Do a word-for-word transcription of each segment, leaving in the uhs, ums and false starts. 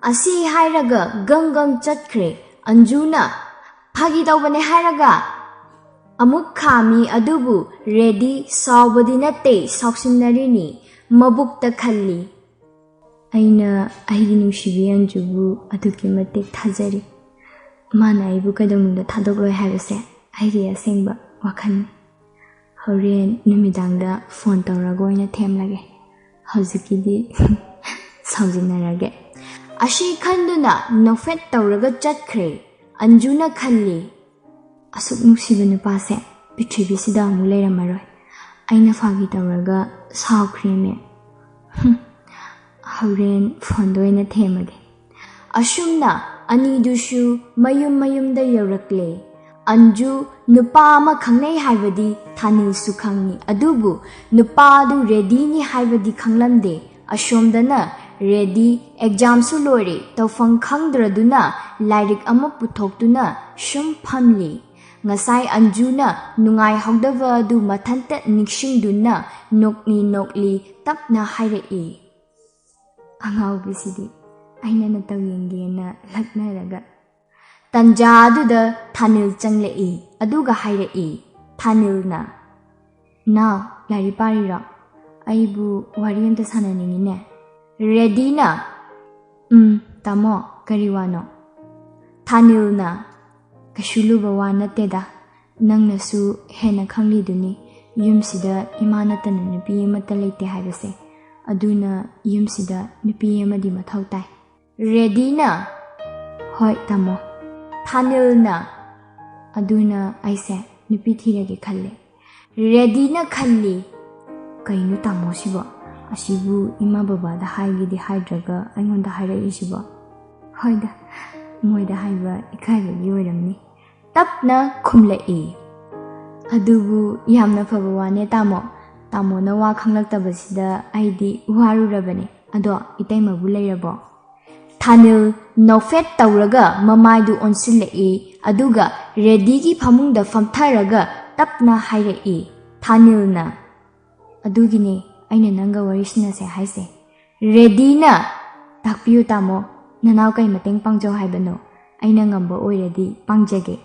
ꯑꯁꯤ ꯍꯥꯏꯔꯒ ꯒꯪ ꯒꯪ ꯆꯠꯈ꯭ꯔꯦ꯫ ꯑꯟꯖꯨꯅ, "ꯐꯥꯒꯤ ꯇꯧꯕꯅꯦ" ꯍꯥꯏꯔꯒ ꯑꯃꯨꯛ ꯈꯥꯝꯃꯤ꯫ ꯑꯗꯨꯕꯨ ꯔꯦꯗꯤ ꯁꯥꯎꯕꯗꯤ ꯅꯠꯇꯦ, ꯁꯥꯎꯁꯤꯟꯅꯔꯤꯅꯤ꯫ ꯃꯕꯨꯛꯇ ꯈꯜꯂꯤ, "ꯑꯩꯅ ꯑꯩꯒꯤ ꯅꯨꯡꯁꯤꯕꯤ ꯑꯟꯖꯨꯕꯨ ꯑꯗꯨꯛꯀꯤ ꯃꯇꯤꯛ ꯊꯥꯖꯔꯤ꯫ ꯃꯥꯅ ꯑꯩꯕꯨ ꯀꯩꯗꯧꯅꯨꯡꯗ ꯊꯥꯗꯣꯛꯂꯣꯏ ꯍꯥꯏꯕꯁꯦ ꯑꯩꯒꯤ ꯑꯁꯦꯡꯕ ꯋꯥꯈꯜꯅꯤ꯫ ꯍꯣꯔꯦꯟ ꯅꯨꯃꯤꯗꯥꯡꯗ ꯐꯣꯟ ꯇꯧꯔꯒ ꯑꯣꯏꯅ ꯊꯦꯝꯂꯒꯦ꯫ ꯍꯧꯖꯤꯛꯀꯤꯗꯤ ꯁꯥꯎꯖꯤꯟꯅꯔꯒꯦ"꯫ ꯑꯁꯤ ꯈꯟꯗꯨꯅ ꯅꯣꯛꯐꯦꯠ ꯇꯧꯔꯒ ꯆꯠꯈ꯭ꯔꯦ꯫ ꯑꯟꯖꯨꯅ ꯈꯜꯂꯤ, "ꯑꯁꯨꯛ ꯅꯨꯡꯁꯤꯕ ꯅꯨꯄꯥꯁꯦ ꯄ꯭ꯔꯤꯊꯤꯕꯤꯁꯤꯗ ꯑꯃꯨꯛ ꯂꯩꯔꯝꯃꯔꯣꯏ꯫ ꯑꯩꯅ ꯐꯥꯒꯤ ꯇꯧꯔꯒ ꯁꯥꯎꯈ꯭ꯔꯦꯅꯦ꯫ ꯍꯨꯝ, ꯍꯣꯔꯦꯟ ꯐꯣꯟꯗ ꯑꯣꯏꯅ ꯊꯦꯝꯃꯒꯦ"꯫ ꯑꯁꯨꯝꯅ ꯑꯅꯤꯗꯨꯁꯨ ꯃꯌꯨꯝ ꯃꯌꯨꯝꯗ ꯌꯧꯔꯛꯂꯦ꯫ ꯑꯟꯖꯨ ꯅꯨꯄꯥ ꯑꯃ ꯈꯪꯅꯩ ꯍꯥꯏꯕꯗꯤ ꯊꯥꯅꯤꯜꯁꯨ ꯈꯪꯏ, ꯑꯗꯨꯕꯨ ꯅꯨꯄꯥꯗꯨ ꯔꯦꯗꯤꯅꯤ ꯍꯥꯏꯕꯗꯤ ꯈꯪꯂꯝꯗꯦ꯫ ꯑꯁꯣꯝꯗꯅ ꯔꯦꯗꯤ ꯑꯦꯛꯖꯥꯝꯁꯨ ꯂꯣꯏꯔꯦ, ꯇꯧꯐꯝ ꯈꯪꯗ꯭ꯔꯗꯨꯅ ꯂꯥꯏꯔꯤꯛ ꯑꯃ ꯄꯨꯊꯣꯛꯇꯨꯅ ꯁꯨꯝ ꯐꯝꯂꯤ꯫ ꯉꯁꯥꯏ ꯑꯟꯖꯨꯅ ꯅꯨꯡꯉꯥꯏꯍꯧꯗꯕ ꯑꯗꯨ ꯃꯊꯟꯇ ꯅꯤꯡꯁꯤꯡꯗꯨꯅ ꯅꯣꯛꯂꯤ ꯅꯣꯛꯂꯤ ꯇꯞꯅ ꯍꯥꯏꯔꯛꯏ꯫ ꯑꯉꯥꯎꯕꯤꯁꯤꯗꯤ꯫ ꯑꯩꯅ ꯅꯇꯧ ꯌꯦꯡꯒꯦꯅ ꯂꯛꯅꯔꯒ꯫ ꯇꯟꯖꯥ ꯑꯗꯨꯗ ꯊꯥꯅꯤꯜ ꯆꯪꯂꯛꯏ꯫ ꯑꯗꯨꯒ ꯍꯥꯏꯔꯛꯏ꯫ ꯊꯥꯅꯤꯜꯅ, "ꯅꯥꯎ, ꯂꯥꯏꯔꯤꯛ ꯄꯥꯔꯤꯔꯣ? ꯑꯩꯕꯨ ꯋꯥꯔꯤ ꯑꯝꯇ ꯁꯥꯟꯅꯅꯤꯡꯉꯤꯅꯦ"꯫ ꯔꯦꯗꯤꯅ, "ꯎꯝ, ꯇꯥꯃꯣ, ꯀꯔꯤ ꯋꯥꯅꯣ?" ꯊꯥꯅꯤꯜꯅ, "ꯀꯩꯁꯨ ꯂꯨꯕ ꯋꯥ ꯅꯠꯇꯦꯗ꯫ ꯅꯪꯅꯁꯨ ꯍꯦꯟꯅ ꯈꯪꯂꯤꯗꯨꯅꯤ, ꯌꯨꯝꯁꯤꯗ ꯏꯃꯥ ꯅꯠꯇꯅ ꯅꯨꯄꯤ ꯑꯃꯠꯇ ꯂꯩꯇꯦ ꯍꯥꯏꯕꯁꯦ꯫ ꯑꯗꯨꯅ ꯌꯨꯝꯁꯤꯗ ꯅꯨꯄꯤ ꯑꯃꯗꯤ ꯃꯊꯧ ꯇꯥꯏ"꯫ ꯔꯦꯗꯤꯅ, "ꯍꯣꯏ, ꯇꯥꯃꯣ"꯫ ꯊꯥꯅꯤꯜꯅ, "ꯑꯗꯨꯅ ꯑꯩꯁꯦ ꯅꯨꯄꯤ ꯊꯤꯔꯒꯦ ꯈꯜꯂꯦ"꯫ ꯔꯦꯗꯤꯅ ꯈꯜꯂꯤ, "ꯀꯩꯅꯣ ꯇꯥꯃꯣꯁꯤꯕꯣ? ꯑꯁꯤꯕꯨ ꯏꯃꯥ ꯕꯕꯥꯗ ꯍꯥꯏꯒꯦꯗꯤ ꯍꯥꯏꯗ꯭ꯔꯒ ꯑꯩꯉꯣꯟꯗ ꯍꯥꯏꯔꯛꯏꯁꯤꯕꯣ? ꯍꯣꯏꯗ, ꯃꯣꯏꯗ ꯍꯥꯏꯕ ꯏꯀꯥꯏꯕꯒꯤ ꯑꯣꯏꯔꯝꯅꯤ"꯫ ꯇꯞꯅ ꯈꯨꯝꯂꯛꯏ꯫ "ꯑꯗꯨꯕꯨ ꯌꯥꯝꯅ ꯐꯕ ꯋꯥꯅꯦ ꯇꯥꯃꯣ꯫ ꯇꯥꯃꯣꯅ ꯋꯥ ꯈꯪꯂꯛꯇꯕꯁꯤꯗ ꯑꯩꯗꯤ ꯋꯥꯔꯨꯔꯕꯅꯦ꯫ ꯑꯗꯣ ꯏꯇꯩꯃꯕꯨ ꯂꯩꯔꯕꯣ?" ꯊꯥꯅꯤꯜ ꯅꯣꯛꯐꯦꯠ ꯇꯧꯔꯒ ꯃꯃꯥꯏꯗꯨ ꯑꯣꯟꯁꯤꯜꯂꯛꯏ, ꯑꯗꯨꯒ ꯔꯦꯗꯤꯒꯤ ꯐꯃꯨꯡꯗ ꯐꯝꯊꯔꯒ ꯇꯞꯅ ꯍꯥꯏꯔꯛꯏ꯫ ꯊꯥꯅꯤꯜꯅ, "ꯑꯗꯨꯒꯤꯅꯦ ꯑꯩꯅ ꯅꯪꯒ ꯋꯥꯔꯤ ꯁꯥꯟꯅꯁꯦ ꯍꯥꯏꯁꯦ"꯫ ꯔꯦꯗꯤꯅ, "ꯇꯥꯛꯄꯤꯌꯨ ꯇꯥꯃꯣ, "ꯅꯅꯥꯎ ꯀꯩ ꯃꯇꯦꯡ ꯄꯥꯡꯖꯧ ꯍꯥꯏꯕꯅꯣ? ꯑꯩꯅ ꯉꯝꯕ ꯑꯣꯏꯔꯗꯤ ꯄꯥꯡꯖꯒꯦ꯫"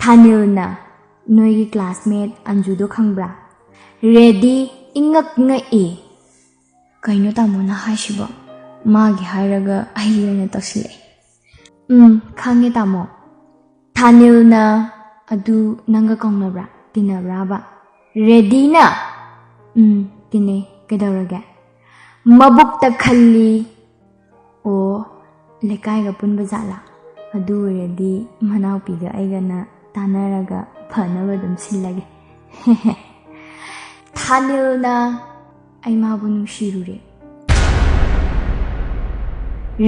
ꯊꯥꯅꯤꯜꯅ, "ꯅꯣꯏꯒꯤ ꯀ꯭ꯂꯥꯁꯃꯦꯠ ꯑꯟꯖꯨꯗꯣ ꯈꯪꯕ꯭ꯔꯥ?" ꯔꯦꯗꯤ ꯏꯉꯛ ꯉꯛꯏ꯫ "ꯀꯩꯅꯣ ꯇꯥꯃꯣꯅ ꯍꯥꯏꯁꯤꯕꯣ? ꯃꯥꯒꯤ ꯍꯥꯏꯔꯒ ꯑꯩꯒꯤ ꯑꯣꯏꯅ ꯇꯧꯁꯤꯜꯂꯛꯑꯦ꯫" "ꯎꯝ, ꯈꯪꯉꯦ ꯇꯥꯃꯣ꯫" ꯊꯥꯅꯤꯜꯅ, "ꯑꯗꯨ ꯅꯪꯒ ꯀꯧꯅꯕ꯭ꯔꯥ? ꯇꯤꯟꯅꯕ꯭ꯔꯥꯕ?" ꯔꯦꯗꯤꯅ, "ꯎꯝ, ꯇꯤꯟꯅꯩ꯫ ꯀꯩꯗꯧꯔꯒꯦ?" ꯃꯕꯨꯛꯇ ꯈꯜꯂꯤ, "ꯑꯣ, ꯂꯩꯀꯥꯏꯒ ꯄꯨꯟꯕ ꯖꯥꯠꯂꯥ? ꯑꯗꯨ ꯑꯣꯏꯔꯗꯤ ꯃꯅꯥꯎꯄꯤꯒ ꯑꯩꯒꯅ ꯇꯥꯟꯅꯔꯒ ꯐꯅꯕ ꯑꯗꯨꯝ ꯁꯤꯜꯂꯒꯦ꯫" ꯊꯥꯅꯤꯜꯅ, "ꯑꯩ ꯃꯥꯕꯨ ꯅꯨꯡꯁꯤꯔꯨꯔꯦ꯫"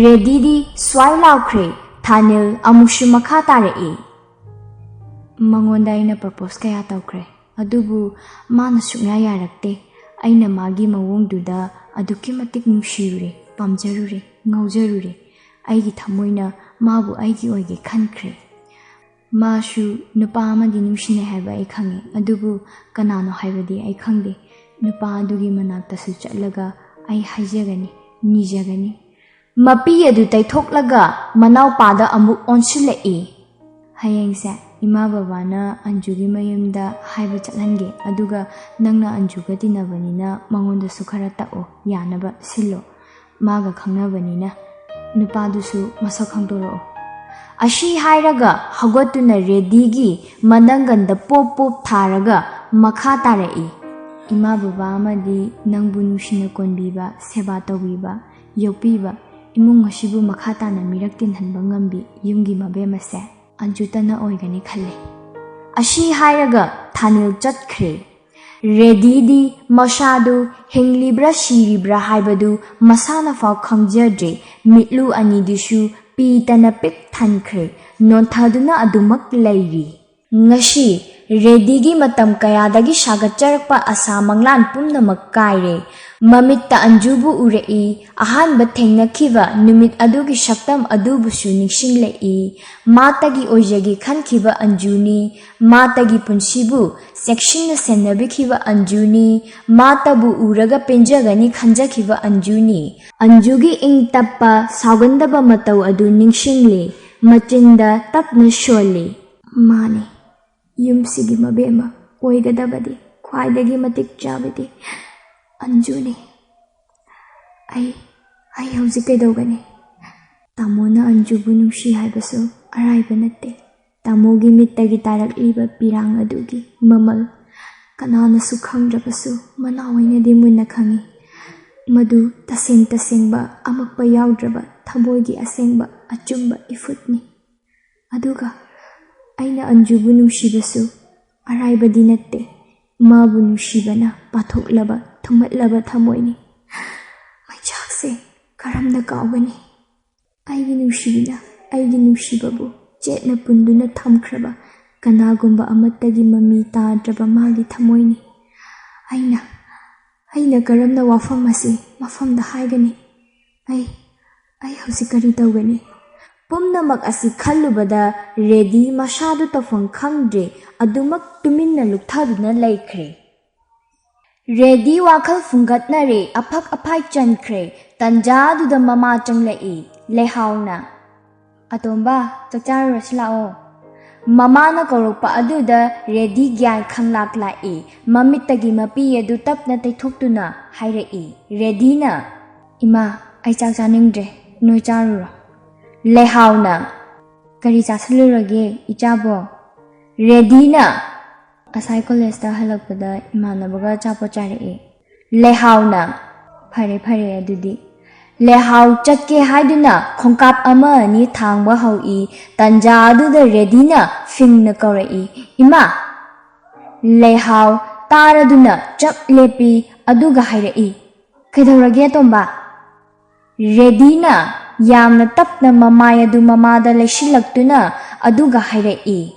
ꯔꯦꯗꯤꯗꯤ ꯁ꯭ꯋꯥꯏ ꯂꯥꯎꯈ꯭ꯔꯦ꯫ ꯊꯥꯅꯤꯜ ꯑꯃꯨꯛꯁꯨ ꯃꯈꯥ ꯇꯥꯔꯛꯏ꯫ "ꯃꯉꯣꯟꯗ ꯑꯩꯅ ꯄ꯭ꯔꯄꯣꯁ ꯀꯌꯥ ꯇꯧꯈ꯭ꯔꯦ, ꯑꯗꯨꯕꯨ ꯃꯥꯅ ꯁꯨꯛꯌꯥ ꯌꯥꯔꯛꯇꯦ꯫ ꯑꯩꯅ ꯃꯥꯒꯤ ꯃꯑꯣꯡꯗꯨꯗ ꯑꯗꯨꯛꯀꯤ ꯃꯇꯤꯛ ꯅꯨꯡꯁꯤꯔꯨꯔꯦ, ꯄꯥꯝꯖꯔꯨꯔꯦ, ꯉꯥꯎꯖꯔꯨꯔꯦ꯫ ꯑꯩꯒꯤ ꯊꯃꯣꯏꯅ ꯃꯥꯕꯨ ꯑꯩꯒꯤ ꯑꯣꯏꯒꯦ ꯈꯟꯈ꯭ꯔꯦ꯫ ꯃꯥꯁꯨ ꯅꯨꯄꯥ ꯑꯃꯗꯤ ꯅꯨꯡꯁꯤꯅꯩ ꯍꯥꯏꯕ ꯑꯩ ꯈꯪꯉꯦ, ꯑꯗꯨꯕꯨ ꯀꯅꯥꯅꯣ ꯍꯥꯏꯕꯗꯤ ꯑꯩ ꯈꯪꯗꯦ꯫ ꯅꯨꯄꯥ ꯑꯗꯨꯒꯤ ꯃꯅꯥꯛꯇꯁꯨ ꯆꯠꯂꯒ ꯑꯩ ꯍꯥꯏꯖꯒꯅꯤ, ꯅꯤꯖꯒꯅꯤ꯫" ꯃꯄꯤ ꯑꯗꯨ ꯇꯩꯊꯣꯛꯂꯒ ꯃꯅꯥꯎꯄꯥꯗ ꯑꯃꯨꯛ ꯑꯣꯟꯁꯤꯜꯂꯛꯏ꯫ "ꯍꯌꯦꯡꯁꯦ ꯏꯃꯥ ꯕꯕꯥꯅ ꯑꯟꯖꯨꯒꯤ ꯃꯌꯨꯝꯗ ꯍꯥꯏꯕ ꯆꯠꯍꯟꯒꯦ, ꯑꯗꯨꯒ ꯅꯪꯅ ꯑꯟꯖꯨꯒ ꯇꯤꯟꯅꯕꯅꯤꯅ ꯃꯉꯣꯟꯗꯁꯨ ꯈꯔ ꯇꯛꯑꯣ, ꯌꯥꯅꯕ ꯁꯤꯜꯂꯣ꯫ ꯃꯥꯒ ꯈꯪꯅꯕꯅꯤꯅ ꯅꯨꯄꯥꯗꯨꯁꯨ ꯃꯁꯛ ꯈꯪꯗꯣꯔꯛꯑꯣ꯫" ꯑꯁꯤ ꯍꯥꯏꯔꯒ ꯍꯧꯒꯠꯇꯨꯅ ꯔꯦꯗꯤꯒꯤ ꯃꯅꯪꯒꯟꯗ ꯄꯣꯞ ꯄꯣꯞ ꯊꯥꯔꯒ ꯃꯈꯥ ꯇꯥꯔꯛꯏ꯫ "ꯏꯃꯥ ꯕꯕꯥ ꯑꯃꯗꯤ ꯅꯪꯕꯨ ꯅꯨꯡꯁꯤꯅ ꯀꯣꯟꯕꯤꯕ, ꯁꯦꯕꯥ ꯇꯧꯕꯤꯕ, ꯌꯣꯛꯄꯤꯕ, ꯏꯃꯨꯡ ꯑꯁꯤꯕꯨ ꯃꯈꯥ ꯇꯥꯅ ꯃꯤꯔꯛ ꯇꯤꯟꯍꯟꯕ ꯉꯝꯕꯤ ꯌꯨꯝꯒꯤ ꯃꯕꯦꯝ ꯑꯁꯦ ꯑꯟꯖꯨꯇꯅ ꯑꯣꯏꯒꯅꯤ ꯈꯜꯂꯤ꯫" ꯑꯁꯤ ꯍꯥꯏꯔꯒ ꯊꯥꯅꯤꯜ ꯆꯠꯈ꯭ꯔꯦ꯫ ꯔꯦꯗꯤꯗꯤ ꯃꯁꯥꯗꯨ ꯍꯤꯡꯂꯤꯕ꯭ꯔꯥ ꯁꯤꯔꯤꯕ꯭ꯔꯥ ꯍꯥꯏꯕꯗꯨ ꯃꯁꯥꯅ ꯐꯥꯎ ꯈꯪꯖꯗ꯭ꯔꯦ꯫ ꯃꯤꯠꯂꯨ ꯑꯅꯤꯗꯨꯁꯨ ꯄꯤꯇꯅ ꯄꯤꯛ ꯊꯟꯈ꯭ꯔꯦ꯫ ꯅꯣꯟꯊꯗꯨꯅ ꯑꯗꯨꯃꯛ ꯂꯩꯔꯤ꯫ ꯉꯁꯤ ꯔꯦꯗꯤꯒꯤ ꯃꯇꯝ ꯀꯌꯥꯗꯒꯤ ꯁꯥꯒꯠꯆꯔꯛꯄ ꯑꯁꯥ ꯃꯪꯂꯥꯟ ꯄꯨꯝꯅꯃꯛ ꯀꯥꯏꯔꯦ꯫ ꯃꯃꯤꯠꯇ ꯑꯟꯖꯨꯕꯨ ꯎꯔꯛꯏ꯫ ꯑꯍꯥꯟꯕ ꯊꯦꯡꯅꯈꯤꯕ ꯅꯨꯃꯤꯠ ꯑꯗꯨꯒꯤ ꯁꯛꯇꯝ ꯑꯗꯨꯕꯨꯁꯨ ꯅꯤꯡꯁꯤꯡꯂꯛꯏ꯫ ꯃꯥꯇꯒꯤ ꯑꯣꯏꯖꯒꯦ ꯈꯟꯈꯤꯕ ꯑꯟꯖꯨꯅꯤ꯫ ꯃꯥꯇꯒꯤ ꯄꯨꯟꯁꯤꯕꯨ ꯆꯦꯛꯁꯤꯟꯅ ꯁꯦꯟꯅꯕꯤꯈꯤꯕ ꯑꯟꯖꯨꯅꯤ꯫ ꯃꯥꯇꯕꯨ ꯎꯔꯒ ꯄꯦꯟꯖꯒꯅꯤ ꯈꯟꯖꯈꯤꯕ ꯑꯟꯖꯨꯅꯤ꯫ ꯑꯟꯖꯨꯒꯤ ꯏꯪ ꯇꯞꯄ, ꯁꯥꯎꯒꯟꯗꯕ ꯃꯇꯧ ꯑꯗꯨ ꯅꯤꯡꯁꯤꯡꯂꯤ꯫ ꯃꯆꯤꯟꯗ ꯇꯞꯅ ꯁꯣꯜꯂꯤ꯫ ꯃꯥꯅꯤ, ꯌꯨꯝꯁꯤꯒꯤ ꯃꯕꯦꯝꯃ ꯑꯣꯏꯒꯗꯕꯗꯤ ꯈ꯭ꯋꯥꯏꯗꯒꯤ ꯃꯇꯤꯛ ꯆꯥꯕꯗꯤ ꯑꯟꯖꯨꯅꯤ꯫ ꯑꯩ, ꯑꯩ ꯍꯧꯖꯤꯛ ꯀꯩꯗꯧꯒꯅꯤ? ꯇꯥꯃꯣꯅ ꯑꯟꯖꯨꯕꯨ ꯅꯨꯡꯁꯤ ꯍꯥꯏꯕꯁꯨ ꯑꯔꯥꯏꯕ ꯅꯠꯇꯦ꯫ ꯇꯥꯃꯣꯒꯤ ꯃꯤꯠꯇꯒꯤ ꯇꯥꯔꯛꯂꯤꯕ ꯄꯤꯔꯥꯡ ꯑꯗꯨꯒꯤ ꯃꯃꯜ ꯀꯅꯥꯅꯁꯨ ꯈꯪꯗ꯭ꯔꯕꯁꯨ ꯃꯅꯥꯎ ꯑꯩꯅꯗꯤ ꯃꯨꯟꯅ ꯈꯪꯏ꯫ ꯃꯗꯨ ꯇꯁꯦꯡ ꯇꯁꯦꯡꯕ, ꯑꯃꯛꯄ ꯌꯥꯎꯗ꯭ꯔꯕ ꯊꯃꯣꯏꯒꯤ ꯑꯁꯦꯡꯕ ꯑꯆꯨꯝꯕ ꯏꯐꯨꯠꯅꯤ꯫ ꯑꯗꯨꯒ ꯑꯩꯅ ꯑꯟꯖꯨꯕꯨ ꯅꯨꯡꯁꯤꯕꯁꯨ ꯑꯔꯥꯏꯕꯗꯤ ꯅꯠꯇꯦ꯫ ꯃꯥꯕꯨ ꯅꯨꯡꯁꯤꯕꯅ ꯄꯥꯊꯣꯛꯂꯕ, ꯊꯨꯝꯍꯠꯂꯕ ꯊꯃꯣꯏꯅꯤ꯫ ꯃꯩꯆꯥꯛꯁꯦ ꯀꯔꯝꯅ ꯀꯥꯎꯒꯅꯤ? ꯑꯩꯒꯤ ꯅꯨꯡꯁꯤꯕꯤꯅ ꯑꯩꯒꯤ ꯅꯨꯡꯁꯤꯕꯕꯨ ꯆꯦꯠꯅ ꯄꯨꯟꯗꯨꯅ ꯊꯝꯈ꯭ꯔꯕ ꯀꯅꯥꯒꯨꯝꯕ ꯑꯃꯠꯇꯒꯤ ꯃꯃꯤ ꯇꯥꯗ꯭ꯔꯕ ꯃꯥꯒꯤ ꯊꯃꯣꯏꯅꯤ꯫ ꯑꯩꯅ, ꯑꯩꯅ ꯀꯔꯝꯅ ꯋꯥꯐꯝ ꯑꯁꯤ ꯃꯐꯝꯗ ꯍꯥꯏꯒꯅꯤ? ꯑꯩ, ꯑꯩ ꯍꯧꯖꯤꯛ ꯀꯔꯤ ꯇꯧꯒꯅꯤ? ꯄꯨꯝꯅꯃꯛ ꯑꯁꯤ ꯈꯜꯂꯨꯕꯗ ꯔꯦꯗꯤ ꯃꯁꯥꯗꯨ ꯇꯧꯐꯝ ꯈꯪꯗ꯭ꯔꯦ꯫ ꯑꯗꯨꯃꯛ ꯇꯨꯃꯤꯟꯅ ꯂꯨꯞꯊꯗꯨꯅ ꯂꯩꯈ꯭ꯔꯦ꯫ ꯔꯦꯗꯤ ꯋꯥꯈꯜ ꯐꯨꯡꯒꯠꯅꯔꯦ, ꯑꯐꯛ ꯑꯐꯥꯏ ꯆꯟꯈ꯭ꯔꯦ꯫ ꯇꯟꯖꯥ ꯑꯗꯨꯗ ꯃꯃꯥ ꯆꯪꯂꯛꯏ꯫ ꯂꯩꯍꯥꯎꯅ, "ꯑꯇꯣꯝꯕ, ꯆꯥꯛ ꯆꯥꯔꯨꯔꯁꯤ ꯂꯥꯛꯑꯣ꯫" ꯃꯃꯥꯅ ꯀꯧꯔꯛꯄ ꯑꯗꯨꯗ ꯔꯦꯗꯤ ꯒ꯭ꯌꯥꯟ ꯈꯪꯂꯥꯛ ꯂꯥꯛꯏ꯫ ꯃꯃꯤꯠꯇꯒꯤ ꯃꯄꯤ ꯑꯗꯨ ꯇꯞꯅ ꯇꯩꯊꯣꯛꯇꯨꯅ ꯍꯥꯏꯔꯛꯏ꯫ ꯔꯦꯗꯤꯅ, "ꯏꯃꯥ, ꯑꯩ ꯆꯥꯛ ꯆꯥꯅꯤꯡꯗ꯭ꯔꯦ, ꯅꯣꯏ ꯆꯥꯔꯨꯔꯣ꯫" ꯂꯩꯍꯥꯎꯅ, "ꯀꯔꯤ ꯆꯥꯁꯤꯜꯂꯨꯔꯒꯦ ꯏꯆꯥꯕꯣ?" ꯔꯦꯗꯤꯅ, "ꯉꯁꯥꯏ ꯀꯣꯂꯦꯖꯇ ꯍꯜꯂꯛꯄꯗ ꯏꯃꯥꯟꯅꯕꯒ ꯑꯆꯥꯄꯣꯠ ꯆꯥꯔꯛꯑꯦ꯫" ꯂꯩꯍꯥꯎꯅ, "ꯐꯔꯦ, ꯐꯔꯦ ꯑꯗꯨꯗꯤ꯫" ꯂꯩꯍꯥꯎ ꯆꯠꯀꯦ ꯍꯥꯏꯗꯨꯅ ꯈꯣꯡꯀꯥꯞ ꯑꯃ ꯑꯅꯤ ꯊꯥꯡꯕ ꯍꯧꯏ꯫ ꯇꯟꯖꯥ ꯑꯗꯨꯗ ꯔꯦꯗꯤꯅ ꯐꯤꯡꯅ ꯀꯧꯔꯛꯏ, "ꯏꯃꯥ!" ꯂꯩꯍꯥꯎ ꯇꯥꯔꯗꯨꯅ ꯆꯞ ꯂꯦꯞꯄꯤ, ꯑꯗꯨꯒ ꯍꯥꯏꯔꯛꯏ, "ꯀꯩꯗꯧꯔꯒꯦ ꯑꯇꯣꯝꯕ?" ꯔꯦꯗꯤꯅ ꯌꯥꯝꯅ ꯇꯞꯅ ꯃꯃꯥꯏ ꯑꯗꯨ ꯃꯃꯥꯗ ꯂꯩꯁꯤꯜꯂꯛꯇꯨꯅ ꯑꯗꯨꯒ ꯍꯥꯏꯔꯛꯏ,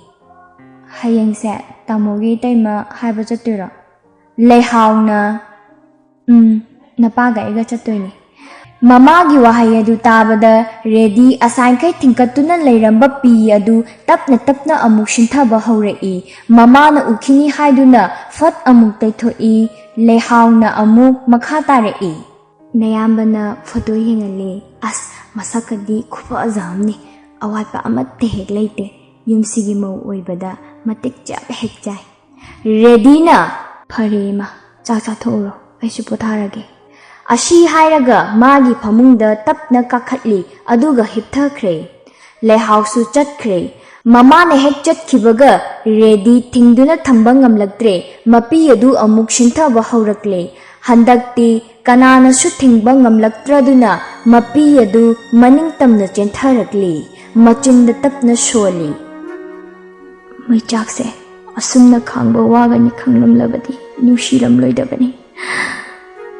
"ꯍꯌꯦꯡꯁꯦ ꯇꯥꯃꯣꯒꯤ ꯏꯇꯩꯃ ꯍꯥꯏꯕ ꯆꯠꯇꯣꯏꯔꯣ? ꯂꯩꯍꯥꯎꯅ, "ꯎꯝ, ꯅꯄꯥꯒ ꯑꯩꯒ ꯆꯠꯇꯣꯏꯅꯦ"꯫ ꯃꯃꯥꯒꯤ ꯋꯥꯍꯩ ꯑꯗꯨ ꯇꯥꯕꯗ ꯔꯦꯗꯤ ꯑꯁꯥꯏꯈꯩ ꯊꯤꯡꯀꯠꯇꯨꯅ ꯂꯩꯔꯝꯕ ꯄꯤ ꯑꯗꯨ ꯇꯞꯅ ꯇꯞꯅ ꯑꯃꯨꯛ ꯁꯤꯟꯊꯕ ꯍꯧꯔꯛꯏ꯫ ꯃꯃꯥꯅ ꯎꯈꯤꯅꯤ ꯍꯥꯏꯗꯨꯅ ꯐꯠ ꯑꯃꯨꯛ ꯇꯩꯊꯣꯛꯏ꯫ ꯂꯩꯍꯥꯎꯅ ꯑꯃꯨꯛ ꯃꯈꯥ ꯇꯥꯔꯛꯏ꯫ "ꯅꯌꯥꯝꯕꯅ ꯐꯣꯇꯣ ꯌꯦꯡꯍꯜꯂꯦ꯫ ꯑꯁ, ꯃꯁꯛꯀꯗꯤ ꯈꯨꯐꯖ ꯑꯃꯅꯤ꯫ ꯑꯋꯥꯠꯄ ꯑꯃꯠꯇ ꯍꯦꯛ ꯂꯩꯇꯦ꯫ ꯌꯨꯝꯁꯤꯒꯤ ꯃꯧ ꯑꯣꯏꯕꯗ ꯃꯇꯤꯛ ꯆꯥꯕ ꯍꯦꯛ ꯆꯥꯏ"꯫ ꯔꯦꯗꯤꯅ, "ꯐꯔꯦ ꯏꯃꯥ, ꯆꯥꯛ ꯆꯥꯊꯣꯛꯎꯔꯣ, ꯑꯩꯁꯨ ꯄꯣꯊꯥꯔꯒꯦ"꯫ ꯑꯁꯤ ꯍꯥꯏꯔꯒ ꯃꯥꯒꯤ ꯐꯃꯨꯡꯗ ꯇꯞꯅ ꯀꯥꯈꯠꯂꯤ, ꯑꯗꯨꯒ ꯍꯤꯞꯊꯈ꯭ꯔꯦ꯫ ꯂꯩꯍꯥꯎꯁꯨ ꯆꯠꯈ꯭ꯔꯦ꯫ ꯃꯃꯥꯅ ꯍꯦꯛ ꯆꯠꯈꯤꯕꯒ ꯔꯦꯗꯤ ꯊꯤꯡꯗꯨꯅ ꯊꯝꯕ ꯉꯝꯂꯛꯇ꯭ꯔꯦ꯫ ꯃꯄꯤ ꯑꯗꯨ ꯑꯃꯨꯛ ꯁꯤꯟꯊꯕ ꯍꯧꯔꯛꯂꯦ꯫ ꯍꯟꯗꯛꯇꯤ ꯀꯅꯥꯅꯁꯨ ꯊꯤꯡꯕ ꯉꯝꯂꯛꯇ꯭ꯔꯗꯨꯅ ꯃꯄꯤ ꯑꯗꯨ ꯃꯅꯤꯡ ꯇꯝꯅ ꯆꯦꯟꯊꯔꯛꯂꯤ꯫ ꯃꯆꯤꯟꯗ ꯇꯞꯅ ꯁꯣꯜꯂꯤ꯫ "ꯃꯩꯆꯥꯛꯁꯦ ꯑꯁꯨꯝꯅ ꯈꯥꯡꯕ ꯋꯥꯒꯅꯤ ꯈꯪꯂꯝꯂꯕꯗꯤ ꯅꯨꯡꯁꯤꯔꯝꯂꯣꯏꯗꯕꯅꯤ꯫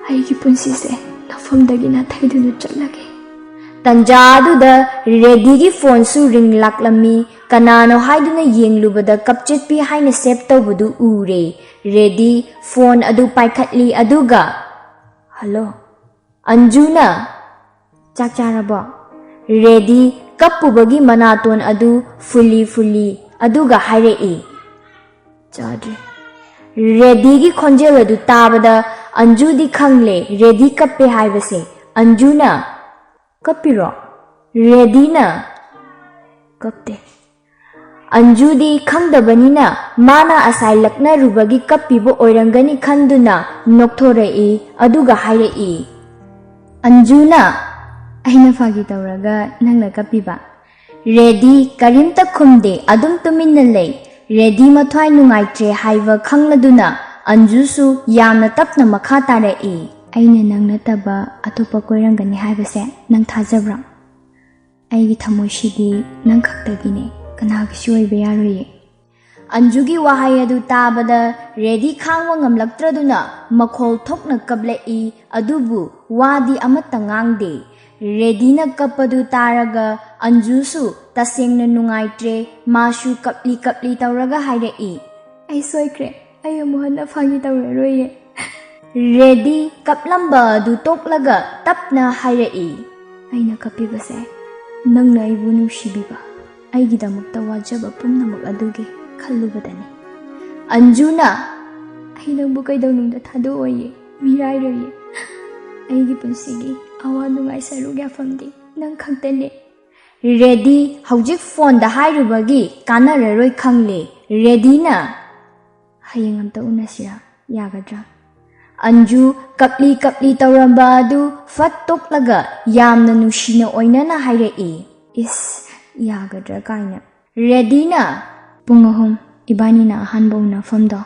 ꯑꯩꯒꯤ ꯄꯨꯟꯁꯤꯁꯦ ꯅꯐꯝꯗꯒꯤ ꯅꯥꯊꯩꯗꯨꯅ ꯆꯠꯂꯒꯦ"꯫ ꯇꯟꯖꯥ ꯑꯗꯨꯗ ꯔꯦꯗꯤꯒꯤ ꯐꯣꯟꯁꯨ ꯔꯤꯡ ꯂꯥꯛꯂꯝꯃꯤ꯫ ꯀꯅꯥꯅꯣ ꯍꯥꯏꯗꯨꯅ ꯌꯦꯡꯂꯨꯕꯗ ꯀꯞꯆꯦꯠꯄꯤ ꯍꯥꯏꯅ ꯁꯦꯚ ꯇꯧꯕꯗꯨ ꯎꯔꯦ꯫ ꯔꯦꯗꯤ ꯐꯣꯟ ꯑꯗꯨ ꯄꯥꯏꯈꯠꯂꯤ, ꯑꯗꯨꯒ, "ꯍꯜꯂꯣ"꯫ ꯑꯟꯖꯨꯅ, "ꯆꯥꯛ ꯆꯥꯔꯕꯣ?" ꯔꯦꯗꯤ ꯀꯞꯄꯨꯕꯒꯤ ꯃꯅꯥꯇꯣꯟ ꯑꯗꯨ ꯐꯨꯜꯂꯤ ꯐꯨꯜꯂꯤ, ꯑꯗꯨꯒ ꯍꯥꯏꯔꯛꯏ꯫ "ꯆꯥꯗ꯭ꯔꯤ"꯫ ꯔꯦꯗꯤꯒꯤ ꯈꯣꯟꯖꯦꯜ ꯑꯗꯨ ꯇꯥꯕꯗ ꯑꯟꯖꯨꯗꯤ ꯈꯪꯂꯦ ꯔꯦꯗꯤ ꯀꯞꯄꯦ ꯍꯥꯏꯕꯁꯦ꯫ ꯑꯟꯖꯨꯅ, "ꯀꯞꯄꯤꯔꯣ?" ꯔꯦꯗꯤꯅ, "ꯀꯞꯇꯦ"꯫ ꯑꯟꯖꯨꯗꯤ ꯈꯪꯗꯕꯅꯤꯅ ꯃꯥꯅ ꯑꯁꯥꯏ ꯂꯛꯅꯔꯨꯕꯒꯤ ꯀꯞꯄꯤꯕ ꯑꯣꯏꯔꯝꯒꯅꯤ ꯈꯟꯗꯨꯅ ꯅꯣꯛꯊꯣꯔꯛꯏ, ꯑꯗꯨꯒ ꯍꯥꯏꯔꯛꯏ꯫ ꯑꯟꯖꯨꯅ, "ꯑꯩꯅ ꯐꯥꯒꯤ ꯇꯧꯔꯒ ꯅꯪꯅ ꯀꯞꯄꯤꯕ"꯫ ꯔꯦꯗꯤ ꯀꯔꯤꯝꯇ ꯈꯨꯝꯗꯦ, ꯑꯗꯨꯝ ꯇꯨꯃꯤꯟꯅ ꯂꯩ꯫ ꯔꯦꯗꯤ ꯃꯊ꯭ꯋꯥꯏ ꯅꯨꯡꯉꯥꯏꯇ꯭ꯔꯦ ꯍꯥꯏꯕ ꯈꯪꯂꯗꯨꯅ ꯑꯟꯖꯨꯁꯨ ꯌꯥꯝꯅ ꯇꯞꯅ ꯃꯈꯥ ꯇꯥꯔꯛꯏ꯫ "ꯑꯩꯅ ꯅꯪ ꯅꯠꯇꯕ ꯑꯇꯣꯞꯄ ꯀꯣꯏꯔꯝꯒꯅꯤ ꯍꯥꯏꯕꯁꯦ ꯅꯪ ꯊꯥꯖꯕ꯭ꯔꯣ? ꯑꯩꯒꯤ ꯊꯃꯣꯏꯁꯤꯗꯤ ꯅꯪ ꯈꯛꯇꯒꯤꯅꯦ, ꯀꯅꯥꯒꯤꯁꯨ ꯑꯣꯏꯕ ꯌꯥꯔꯣꯏꯌꯦ"꯫ ꯑꯟꯖꯨꯒꯤ ꯋꯥꯍꯩ ꯑꯗꯨ ꯇꯥꯕꯗ ꯔꯦꯗꯤ ꯈꯥꯡꯕ ꯉꯝꯂꯛꯇ꯭ꯔꯗꯨꯅ ꯃꯈꯣꯜ ꯊꯣꯛꯅ ꯀꯞꯂꯛꯏ, ꯑꯗꯨꯕꯨ ꯋꯥꯗꯤ ꯑꯃꯠꯇ ꯉꯥꯡꯗꯦ꯫ ꯔꯦꯗꯤꯅ ꯀꯞꯄꯗꯨ ꯇꯥꯔꯒ ꯑꯟꯖꯨꯁꯨ ꯇꯁꯦꯡꯅ ꯅꯨꯡꯉꯥꯏꯇ꯭ꯔꯦ, ꯃꯥꯁꯨ ꯀꯞꯂꯤ ꯀꯞꯂꯤ ꯇꯧꯔꯒ ꯍꯥꯏꯔꯛꯏ, "ꯑꯩ ꯁꯣꯏꯈ꯭ꯔꯦ, ꯑꯩ ꯑꯃꯨꯛ ꯍꯟꯅ ꯐꯥꯒꯤ ꯇꯧꯔꯔꯣꯏꯌꯦ"꯫ ꯔꯦꯗꯤ ꯀꯞꯂꯝꯕ ꯑꯗꯨ ꯇꯣꯛꯂꯒ ꯇꯞꯅ ꯍꯥꯏꯔꯛꯏ꯫ "ꯑꯩꯅ ꯀꯞꯄꯤꯕꯁꯦ ꯅꯪꯅ ꯑꯩꯕꯨ ꯅꯨꯡꯁꯤꯕꯤꯕ, ꯑꯩꯒꯤꯗꯃꯛꯇ ꯋꯥꯖꯕ ꯄꯨꯝꯅꯃꯛ ꯑꯗꯨꯒꯤ ꯈꯜꯂꯨꯕꯗꯅꯤ"꯫ ꯑꯟꯖꯨꯅ, "ꯑꯩ ꯅꯪꯕꯨ ꯀꯩꯗꯧꯅꯨꯡꯗ ꯊꯥꯗꯣꯛꯑꯣꯏꯌꯦ, ꯃꯤꯔꯥꯏꯔꯣꯏꯌꯦ꯫ ꯑꯩꯒꯤ ꯄꯨꯟꯁꯤꯒꯤ ꯑꯋꯥ ꯅꯨꯡꯉꯥꯏ ꯁꯔꯨꯛ ꯌꯥꯐꯝꯗꯤ ꯅꯪ ꯈꯛꯇꯅꯦ"꯫ ꯔꯦꯗꯤ ꯍꯧꯖꯤꯛ ꯐꯣꯟꯗ ꯍꯥꯏꯔꯨꯕꯒꯤ ꯀꯥꯟꯅꯔꯔꯣꯏ ꯈꯪꯂꯦ꯫ ꯔꯦꯗꯤꯅ, "ꯍꯌꯦꯡ ꯑꯝꯇ ꯎꯅꯁꯤꯔꯥ, ꯌꯥꯒꯗ꯭ꯔꯥ?" ꯑꯟꯖꯨ ꯀꯞꯂꯤ ꯀꯞꯂꯤ ꯇꯧꯔꯝꯕ ꯑꯗꯨ ꯐꯠ ꯇꯣꯛꯂꯒ ꯌꯥꯝꯅ ꯅꯨꯡꯁꯤꯅ ꯑꯣꯏꯅꯅ ꯍꯥꯏꯔꯛꯏ꯫ "ꯏꯁ, ꯌꯥꯒꯗ꯭ꯔꯥ ꯀꯥꯏꯅ"꯫ ꯔꯦꯗꯤꯅ, "ꯄꯨꯡ ꯑꯍꯨꯝ, ꯏꯕꯥꯅꯤꯅ ꯑꯍꯥꯟꯕ ꯎꯅꯐꯝꯗꯣ,